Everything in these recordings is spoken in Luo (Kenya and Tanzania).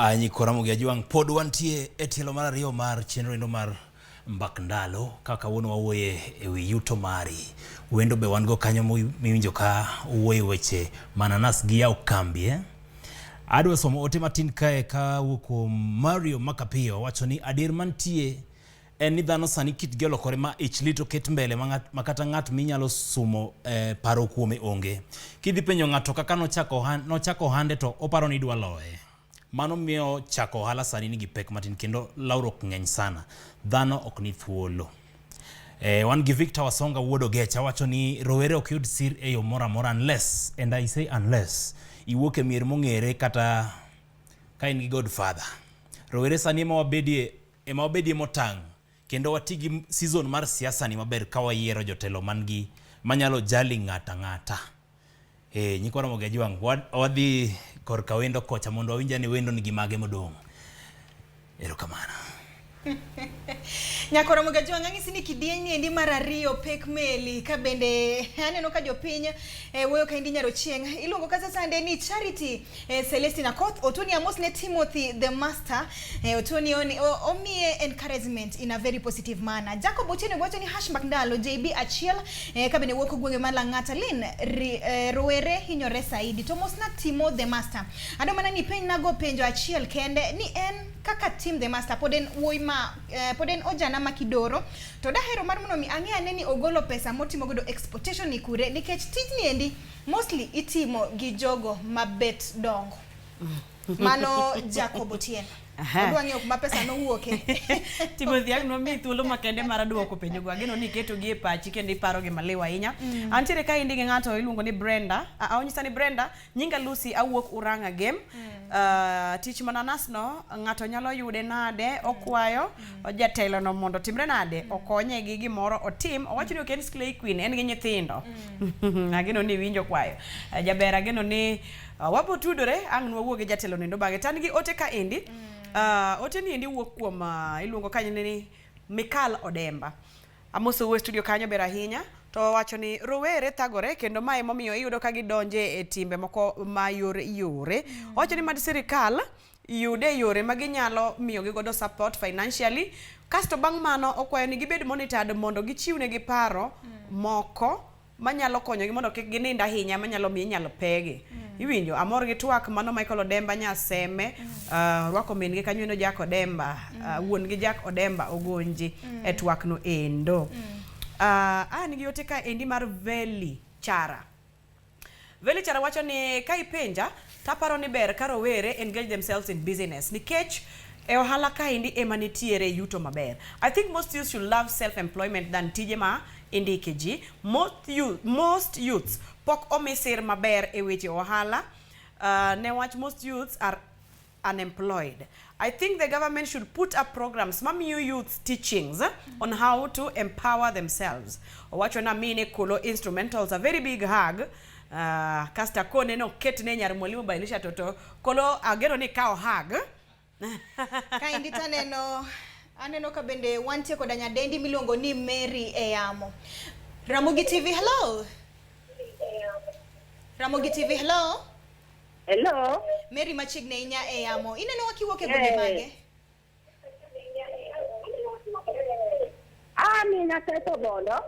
Anyi Ramogi Ajwang' pod wantie e tielo mar ariyo mar chenro endo mar Mbak Ndalo ka kawuono wawuoye e wi yuto mari. Wendo be wan go kanyo miwinjo ka wuoye weche mananas gi yawo kambi eh? Adwa somo ote matin kae ka wuok kuom Mario Makapiyo wacho ni adier mantie en ni dhano sani kitgi olokore ma ich lit oket mbele ma kata ng'at minyalo sumo eh, paro kuome onge. Kidhi penjo ng'ato kaka nochako ohande to oparo ni idwa loye. Mano miyo chako ohala sani nigi pek matin kendo lawruok ng'eny sana. Dhano ok ni thuolo. Eh, wan gi Victor Wasonga wuod Ogecha wacho ni rowere ok yud sir e yo moro amora unless, and I say unless, iwuok e mier mong'ere kata ka in gi godfather. Rowere sani ema wabedie ema wabedie motang' kendo wati gi season mar siasa ni maber ka wayiero jotelo man gi manyalo jali ng'ata ng'ata. Eh, nyikwa Ramogi Ajwang', wadhi korka wendo kocha mondo wawinj ane wendo nigi mage modong'. Erokamano. Nyako Ramogi Ajwang' ang'isi ni kidieny ni endi mar ariyo pek meli ka bende aneno ka jopiny eh, wuoyo kaendi nyarochieng' iluongo kata sande ni Charity eh, Celestina Koth Otoni amos ne Timothy the master eh, Otoni oni, o, omiye encouragement in a very positive manner. Jacob Otieno wacho ni hash mbak ndalo JB achiel eh, ka bende wuok gwenge ma Lang'ata Lin ri, eh, rowere hinyore saidi to mosna Timo the master. Ado mana ni penj nago penjo achiel kende ni en kaka Tim the master pod en wuoyi ma eh, pod en ojana ma kidoro to dahero mar mondo mi ang'e ane ni ogolo pesa motimo godo exportation ni kure nikech tijni endi mostly itimo gi jogo mabet dongo. Mano Jacob Otieno. Odwa ng'eyo kuma pesa nowuoke. Timothy ang' nomiyi thuolo makende mar duoko penjogo. Ageno ni iketogi e pachi kendo iparogi maliw ahinya. Mm. Antiere ka indi gi ng'ato iluongo ni Brenda. Onyisa ni Brenda, nyinga Lucy awuok Uranga Game. Mm. Tich mananas no ng'ato nyalo yude nade? Okwayo mm. jatelo no mondo otimre nade? Mm. Okonye gi gimoro otim. Owacho ni ok en slay queen, en gi nyithindo. Mm. Ageno ni iwinjo kwayo. Jaber ageno ni wabo tudore ang' nwawuo gi jatelo nendo bang'e. To an gi ote ka endi. Mm. Ote ni endi wuok kuom iluongo kanyo ni Mikal Odemba. Amosou e studio kanyo ber ahinya. To owacho ni rowere thagore kendo mae emomiyo iyudo ka gidonje e timbe moko ma yore yore. Mm. Owacho ni mad sirikal yude yore ma ginyalo miyogi godo support financially. Kasto bang' mano okwayo ni gibed monitored mondo gichiwnegi paro mm. moko manyalo konyogi mondo kik ginind ahinya manyalo miyo inyalo pegi. Mm. Iwinjo amor gi twak mano Michael Odemba Nyaseme mm. Rwako min gi kanyo endo Jack Odemba mm. Wuon gi Jack Odemba Ogonji mm. e twak no endo. Mm. An gi ote ka endi mar Veli Chara. Veli Chara wacho ni ka ipenja taparo ni ber ka rowere engage themselves in business nikech e ohala kaendi ema nitiere yuto maber. I think most youth should love self-employment than tije ma indike ji. Most youth, most youths pok omi sir maber e weche ohala ne wach most youths are unemployed. I think the government should put up programs mamiyo youths teachings on how to empower themselves. Owacho na mine Kolo instrumentals a very big hug. Kasto akone no ketne nyar mwalimu by Elisha Toto. Kolo ageno ni kawo hug. Kaendi to aneno aneno ka bende wantie koda nyadendi miluongo ni Mary e yamo. Ramogi TV, hello. Ramogi TV, hello. Hello. Mary machiegni ahinya e yamo. Ineno wa kiwuok e gwenge mage? Ah, mina Seto Bondo.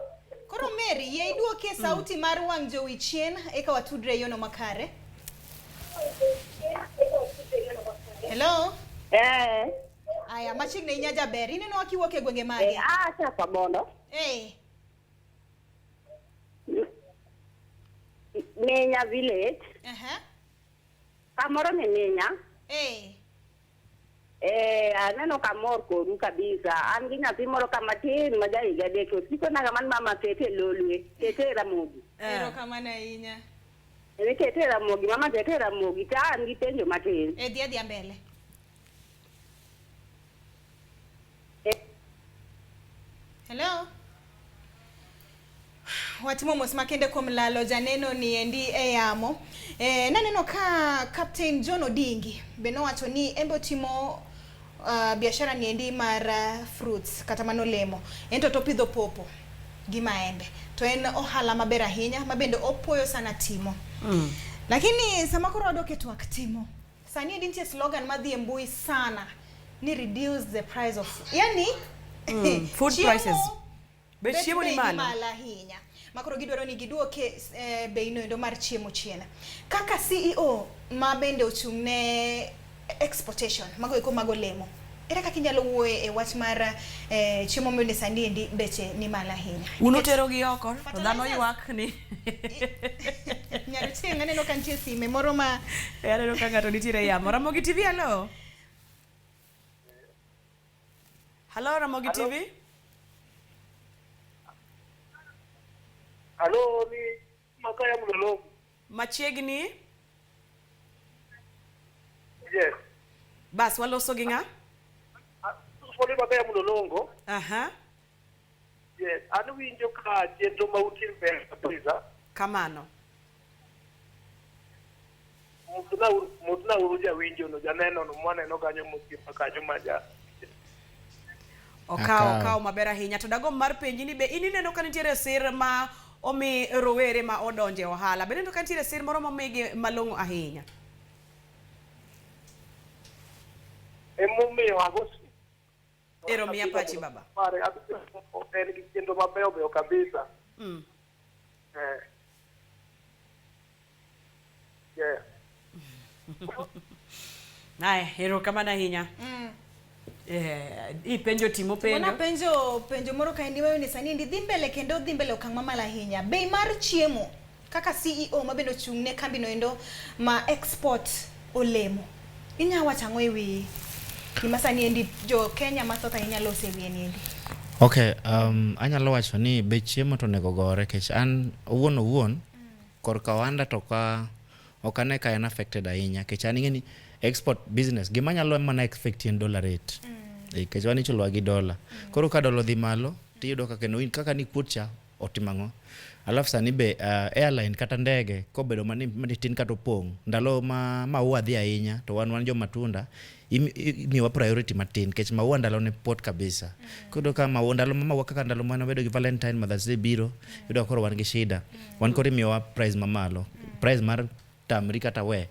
Koro Mary, yie iduokie sauti mar wang' jowi chien eka watudre e yono makare. Hello? Eh. Aya, machiegni ahinya jaber. Ineno wa kiwuok e gwenge mage? Eh, ah, Seto Bondo. Eh. Minya village. Uh-huh. Kamoro ni Minya. Eh. Eh, aneno kamor kodu kabisa. An gi nyathi moro kama tin ma ja higa adek osiko naga man mama kete e lolwe, kete e Ramogi. Erokamano ahinya. Eh, kete e Ramogi, mama kete e Ramogi. To an gi penjo matin. Eh, dhi adhiya mbele. Hello? Watimo mos makende kuom lalo janeno ni endi e yamo. E, naneno ka Captain John Odingi be nowacho ni en be otimo biashara ni endi mar fruits kata mano olemo. En to topidho popo gi maembe. To en ohala maber ahinya ma bende opuoyo sana timo. Mm. Lakini sama koro wadok e twak timo. Sani endi nitie slogan madhi e mbui sana ni reduce the price of yani Food chiemo prices. Bech bet chiemo ni bei malo. malo ahinya. Makoro gidwaro ni giduoke bei no endo mar chiemo chien. Kaka CEO ma bende ochung' ne exportation mago eko mag olemo. Ere kaka inyalo wuoye e wach mar chiemo miyudo sani endi beche ni malo ahinya? Un utero gi oko to dhano Fertilizers. ywak ni Nyar Chieng' aneno ka nitie sime moro ma Eh, aneno ka ng'ato nitiere e yamo. Ramogi TV, hello. Hello Ramogi TV. Halo, ni Makaya Mlolongo. Machiegni. Yes. Bas waloso gi ng'a? Soli Makaya Mlolongo. Aha. Yes. An winjo ka chenro ma utim ber kabisa. Kamano. Mosna uru jawinjo no, janeno no mwaneno kanyo mosiepa kanyo ma ja. Okawo Akawo. okawo maber ahinya. To dagomb mar penji ni be in ineno ka nitiere sir ma omi rowere ma odonje ohala. Be ineno ka nitiere sir moro momigi malong'o ahinya? Emomiyo ago Ero miya pachi baba. Mare abiro en gi chenro mabeyo beyo kabisa. Eh. Yeah. Aya, erokamano ahinya. Ipenjo timo Wana penjo. penjo penjo moro kaendi wewe ni sani endi dhi mbele kendo dhi mbele okang' mamalo ahinya. Bei mar chiemo kaka CEO ma bende ochung' ne kambi no endo ma export olemo. Inya wacho ang'o ewi gima sani endi jo Kenya mathoth ahinya loso e wiye ni endi? Okay, anyalo wacho ni bech chiemo to onego gore nikech an owuon owuon korka ohanda to ka ok ane ka en affected ahinya nikech an ing'e ni export business gima nyalo mana affect en dollar rate. Nikech wan ichulowa gi dollar. Koro ka dollar odhi malo tiyudo ka kendo in kaka nikuot cha otimo ang'o. Alafu sani be airline kata ndege kobedo mani tin kata opong' ndalo ma maua dhi ahinya to wan jo matunda imiyowa priority matin nikech maua ndalo ne pot kabisa. Koro ka maua ndalo ma maua kaka ndalo mane wabedo gi Valentine, Mother's Day biro, iyudo ka koro wan gi shida. Wan koro imiyowa price mamalo. Price mar tamri kata we.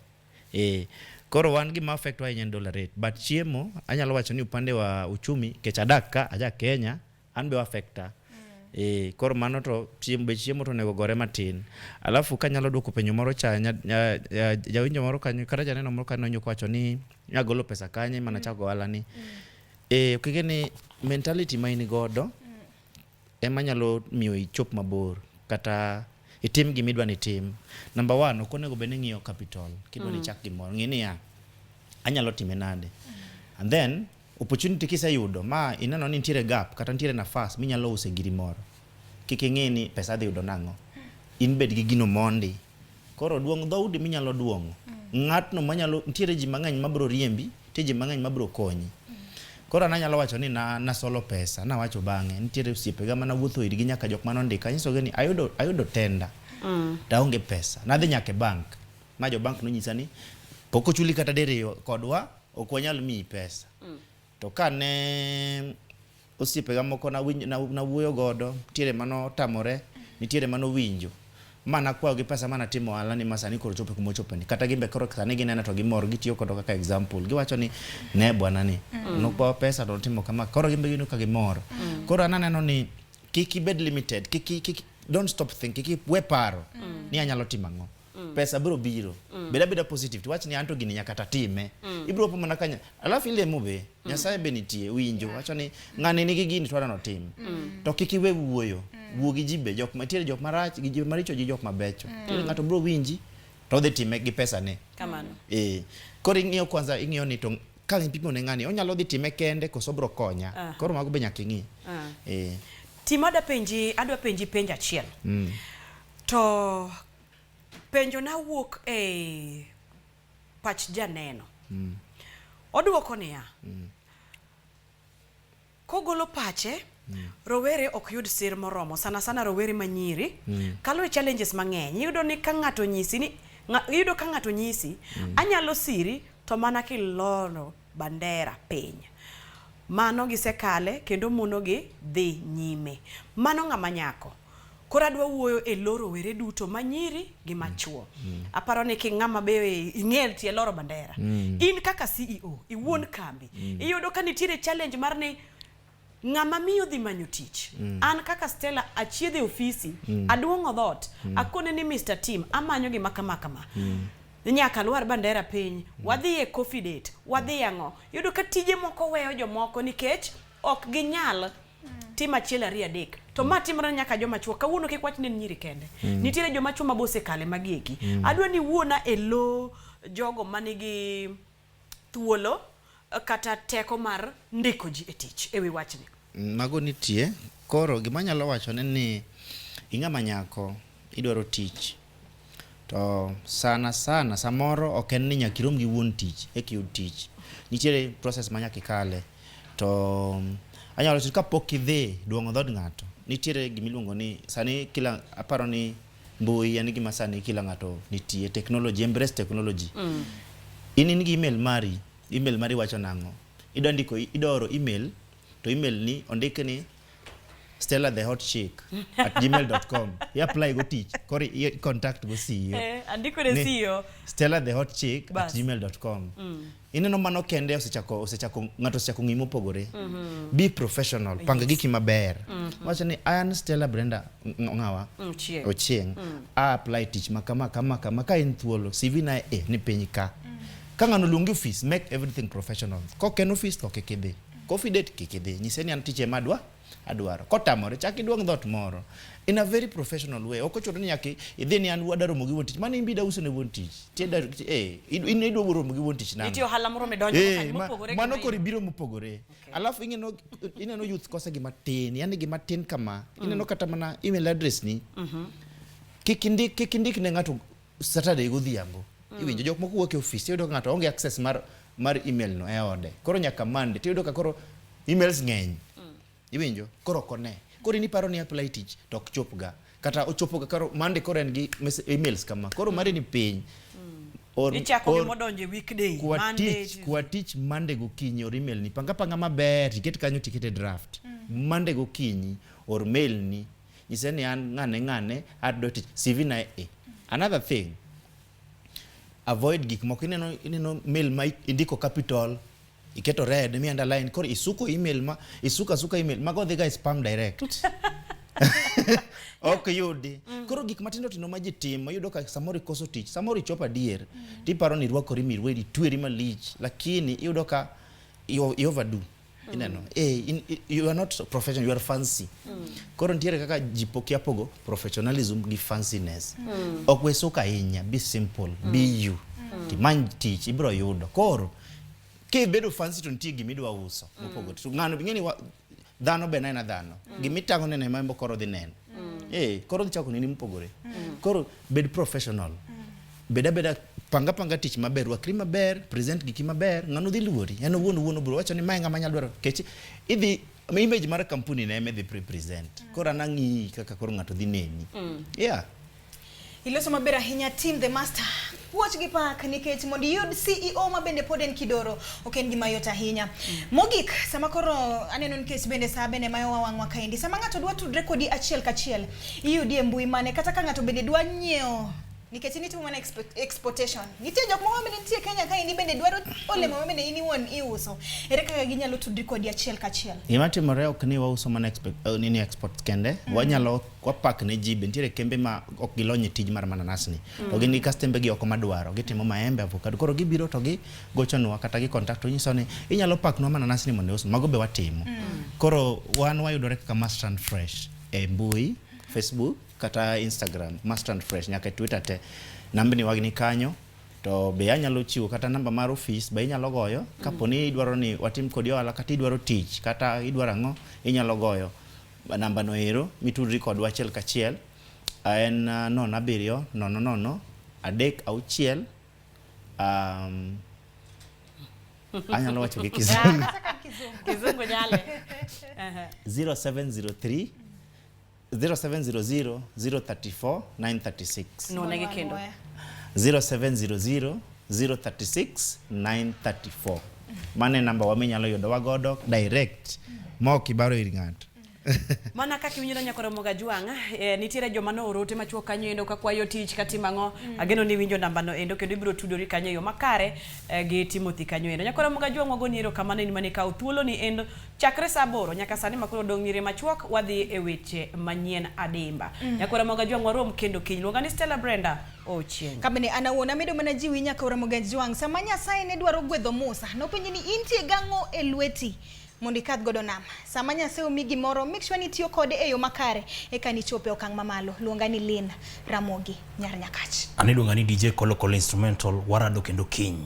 Koro wan gima affect wa ahinya en dollar rate. But chiemo anyalo wacho ni upande wa uchumi nikech adak ka aja Kenya an be affecta. Koro mano to chiemo bech chiemo to onego gore matin. Alafu kanyalo duoko penjo moro cha jawinjo moro kanyo kata janeno moro kanyo nyocha ni agolo pesa kanye mana chako ohala ni. Ok ing'e ni mentality ma in godo ema nyalo miyo ichop mabor kata itim gima idwa ni itim. Number one, ok onego bed ni ing'iyo capital kidwa ni ichak gimoro. Ng'i niya, anyalo time nade? And then opportunity kiseyudo ma ineno ni nitiere gap kata nitiere nafas minyalo use giri moro. Kik ing'i ni pesa adhi yudo nang'o. In bed gi gino mondi. Koro duong' dhoudi minyalo duong'o. Ng'atno manyalo nitiere ji mang'eny mabro riembi, nitie ji mang'eny mabro konyi. Koro an anyalo wacho ni nasolo pesa, nawacho bang'e, nitiere osiepega manawuotho irgi nyaka jok manondika, anyisogi ni ayudo tender, to aonge pesa. Nadhi nyaka e bank, ma jo bank nonyisa ni pok ochuli kata diriyo kodwa, ok wanyal miyi pesa. To kane osiepega moko nawuoyo godo, nitiere manotamore, nitiere manowinjo. Ma nakwayogi pesa ma natimo ohala ni ma sani koro chopo kuma ochope ni. Kata gimbe koro sani gineno to gimor, gitiyo kodo kaka example. Giwacho ni ne bwana ni, nokwayo pesa to notimo kama, koro gimbe gineno ka gimor. Koro an aneno ni kik ibed limited, kik don't stop thinking, kik we paro ni anyalo timo ang'o. Pesa biro biro. Bed abeda positive, tiwach ni anto gini nyaka tatime. Ibiro po mana kanya, alafu ilemo be, Nyasaye be nitie, winjo, wacho ni ng'ani nigi gini to adwa notim. To kik iwe wuoyo. Wuo gi ji be, jok mantiere jok marach, gi ji maricho gi jok mabecho. Nitiere ng'ato biro winji to odhi time gi pesa ne. Kamano. Koro ing'iyo kwanza, ing'iyo ni to ka ipimo ne ng'ani, onyalo dhi time kende koso obiro konya. Koro mago be nyaka ing'i. Timo adwa penji penjo achiel. To penjo na wuok e pach janeno. Oduoko niya. Kogolo pache, rowere ok yud sir moromo, sana sana rowere manyiri, kalo e challenges mang'eny. Iyudo ni ka ng'ato nyisi ni iyudo ka ng'ato nyisi, anyalo siri to mana kiloro bandera piny. Mano gisekale kendo monogi dhi nyime. Mano ng'ama nyako. Koro adwa wuoyo e lo rowere duto ma nyiri gi machuo. Aparo ni king'ama be ing'e tie loro bandera. In kaka CEO, iwuon kambi, iyudo ka nitiere challenge mar ni ng'ama miyo dhi manyo tich. An kaka Stella achiedho e ofisi, aduong'o dhoot, akone ni Mr. Tim, amanyo gima kama kama. Nyaka lwar bandera piny, wadhi e coffee date, wadhi ang'o. Iyudo ka tije moko weyo jomoko nikech ok ginyal timo achiel ariyo adek. To ma timore nyaka joma chuo. Kawuono kik wach ni en nyiri kende. Nitiere joma chuo ma be osekale magi eki. Adwa ni iwuona e lo jogo manigi thuolo kata teko mar ndiko ji e tich e wi wachni. Mago nitie. Koro gima anyalo wachone ni ing'ama nyako idwaro tich to sana sana samoro ok en ni nyaka irom gi wuon tich eka iyud tich. Nitiere process ma nyaka ikale. To anyalo wacho ni kapok idhi duong'o dhood ng'ato, nitiere gima iluongo ni sani kila aparo ni mbui en gima sani kila ng'ato nitie technology, embrace technology. In in gi email mari, email mari wacho nang'o? Idwa ndiko idwa oro email to email ni ondik ni Stella the hot chick at gmail.com. I apply go tich. Koro i contact go CEO. Andiko ne Ni CEO. Stella the hot chick at Bas. gmail.com. Ineno mano kende osechako osechako ng'ato osechako ng'i mopogore. Be professional. Pang giki maber. Wacho ni an Stella Brenda ng'awa Ochieng. Ochieng. A apply tich ma kama kama kama ka in thuolo CV na e ni piny ka. Ka ng'ano luongi office make everything professional. Kok en office to kik idhi. Coffee date kik idhi. Nyise ni an tich ema adwa adwaro. Kotamore chak iduong' dhoot moro. In a very professional way. Ok ochuno ni nyaka idhi ni an adwa romo gi wuon tich. Mano in be idwa uso ne wuon tich. Tie in idwa romo gi wuon tich nang'o? Nitie ohala moro midonjo kanyo mopogore gi mano ma koro ibiro mopogore. Alafu ineno ineno youth kose gima tin, yani gima tin kama. Ineno kata mana email address ni. Kik indik ne ng'ato Saturday godhiambo. Iwinjo jok moko wuok e office iyudo ka ng'ato onge access mar email no e ode. Koro nyaka Monday tiyudo ka koro emails ng'eny. Iwinjo? Koro ok one. Koro in iparo ni apply tich to ok chop ga. Kata ochopo ga koro Monday koro en gi emails kama. Koro mari ni piny. Ichako gi modonjo e weekday, Kwa Monday, tich, kwa tich Monday gokinyi or email ni. Panga panga maber, tiket kanyo tiket e draft. Monday gokinyi or mail ni. Nyise ni an ng'ane ng'ane adwa tich CV na e. Another thing, avoid gik moko ineno ineno mail ma indiko capital iketo red mi underline koro isuko email ma isuko asuka email mago dhi ga e spam direct ok yudi koro gik matindo tindo ma ji timo iyudo ka samoro ikoso tich samoro ichopo adier tiparo ni irwakori mirweri itweri malich lakini iyudo ka you overdo ineno you are not professional, you are fancy. Koro nitiere kaka ji kia pogo professionalism gi fanciness. Ok we suka ahinya, be simple, be you. Timany tich ibiro yudo. Koro kibedo fancy to nitie gima idwa uso mopogore. To ng'ano ing'e ni dhano be en dhano. Gima itang'o neno ema en bo koro dhi neno. Koro dhi chako neni mopogore. Koro bed professional. Bed abeda panga panga tich maber, rwakri maber, present giki maber, ng'ano dhi luori. En owuon owuon obiro wacho ni mae ng'ama anyalo dwaro. Nikech idhi image mar kampuni ne ema idhi represent. Koro an ang'iyi kaka koro ng'ato dhi neni. Yeah. Iloso maber ahinya Tim the Master. Puoch gi pak nikech mondo iyud CEO ma bende pod en kidoro ok en gima yot ahinya. Mogik, sama koro aneno nikech bende saa bende mayo wang'wa kaendi. Sama ng'ato dwa tudre kodi achiel kachiel, iyudi e mbui mane kata ka ng'ato bende dwa nyiewo nikech in itimo mana exportation. Nitie jok moko bende nitie Kenya kaendi bende dwaro olemo ma bende in iwuon iuso. Ere kaka ginyalo tudri kodi achiel kachiel? Gima timore ok ni wauso mana export, nini export kende. Wanyalo wapak ne ji be nitiere kembe ma ok gilony e tij mar mananas ni. To gin gi kastembe gi oko madwaro. Gitimo maembe, avocado. Koro gibiro to gigochonwa kata gi contact to nyiso ni inyalo paknwa mananas ni mondo ius. Mago be watimo. Koro wan wayudore kaka Mastrand Fresh e mbui, Facebook kata Instagram, Mastrand Fresh nyaka e Twitter te. Nambni wag ni kanyo. To be anyalo chiwo kata namba mar ofis be inyalo goyo kapo ni idwaro ni watim kodi ohala kata idwaro tich kata idwaro ang'o inyalo goyo namba no ero mitudri kodwa achiel kachiel en 07 00 3 6 anyalo wacho gi kizungu. Kata ka kizungu. Kizungu nyale. 0703 0700 034 936. Nonegi kendo. 0700 036 934. Mano e namba wa minyalo yudowa godo direct ma ok ibaro ir ng'ato. Mana kaka iwinjo nyako Ramogi Ajwang', eh, nitiere joma nooro ote machuok kanyo endo kakwayo tich katimo ang'o. Ageno ni iwinjo nambano endo kendo ibiro tudori kanyo e yo makare eh, gi Timothy kanyo endo. Nyako Ramogi Ajwang' wagoni erokamano in mane ikawo thuoloni endo chakre saa aboro nyaka sani makoro dong' nyiri machuok wadhi e weche manyien adimba. Nyako Ramogi Ajwang' warom kendo kiny. Luonga ni Stella Brenda Ochieng'. Kabende an awuon amedo mana jiwi nyaka Ramogi Ajwang'. Sama Nyasaye ne dwaro gwedho Musa, nopenje ni intie gang'o e lweti mondo ikadh godo nam. Sama Nyasaye omi gimoro, make sure ni itiyo kode e yo makare eka nichop e okang' mamalo. Luonga ni Lynn Ramogi Nyar Nyakach. An iluonga ni DJ Kolo Kolo Instrumental, warado kendo kiny.